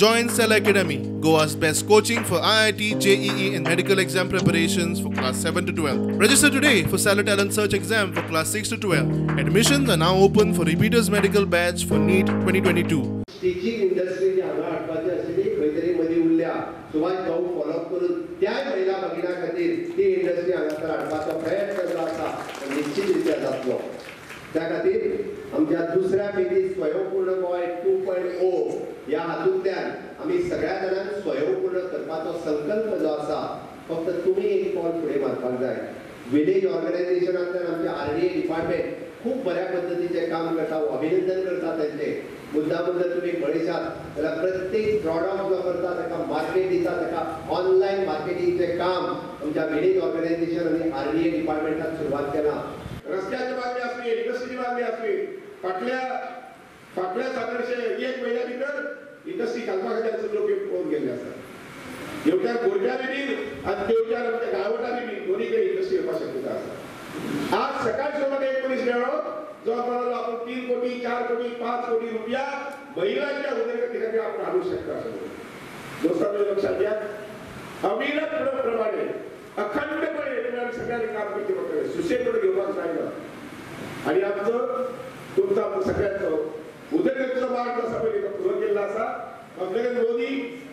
Join Cell Academy, Goa's best coaching for IIT, JEE and medical exam preparations for class 7 to 12. Register today for Cellar Talent Search exam for class 6 to 12. Admissions are now open for repeaters medical batch for NEET 2022. Stitching industry जी हांगा हाडपाची आशिल्ली खंय तरी मदीं उरल्या. सुभाष भाऊ follow up करून त्याय महिला भगिना खातीर ती इंडस्ट्री हांगासर हाडपाचो प्रयत्न जो आसा तो निश्चित रित्या जातलो. त्या खातीर आमच्या दुसऱ्या फेरीत स्वयंपूर्ण गोंय 2.0 ह्या हातूंतल्यान आमी सगळ्या जाणांक स्वयंपूर्ण करपाचो संकल्प जो आसा, फक्त तुमी एक पावल फुडें मारपाक जाय. विलेज ऑर्गनायझेशनांतल्यान आमचे RDA department खूब बऱ्या पद्दतीचें काम करता, अभिनंदन करता तांचें. मुद्दाम जर तुमी पळयशात जाल्यार प्रत्येक प्रॉडक्ट जो करता ताका मार्केट दिता, ताका ऑनलायन मार्केटिंगचें काम आमच्या विलेज ऑर्गनायझेशन आनी RDA डिपार्टमेंटान सुरवात केलां. रस्त्याची मागणी आसली, इंडस्ट्रीची मागणी आसली, फाटल्या फाटल्या सादारणशे एक म्हयन्या भितर इंडस्ट्री घालपा खातीर लोक पळोवन गेल्ले आसात. हेवट्यान गोरट्यांनी बीन आनी तेवट्यान आमच्या गांवटांनी बीन दोनी कडेन इंडस्ट्री येवपाक शक्यता आसा. आज सकाळचो म्हाका एक मनीस मेळ्ळो जो म्हणालो आपण 3 कोटी 4 कोटी 5 कोटी रुपया महिलांच्या उदरगती खातीर आपण हाडूंक शकता. दोस्तांनो, लक्षात घ्या, अविरत प्रमाणे अखंडपणे सगळ्यांनी काम करचें पडटलें, सुशेग घेवपाक जायना. आनी आमचो तुमचो आमचो सगळ्यांचो उदरगतीचो मार्ग आसा पळय तो पुरो केल्लो आसा. नरेंद्र मोदी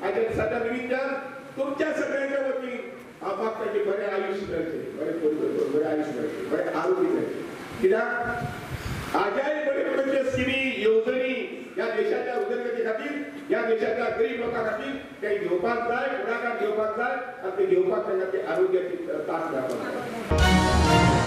हाच्या दिसाच्या निमित्तान तुमच्या सगळ्यांच्या वतीन हांव मागता की बरें आयुश्य मेळचें, बरें बरें आयुश्य मेळचें, बरें आरोग्य मेळचें. कित्याक आजाय बरे बऱ्यो स्किमी येवजणी ह्या देशाच्या उदरगती खातीर, ह्या देशाच्या गरीब लोकां खातीर ते घेवपाक जाय, फुडाकार घेवपाक जाय आनी ते घेवपाक तांकां ते आरोग्याची तांक मेळपाक जाय.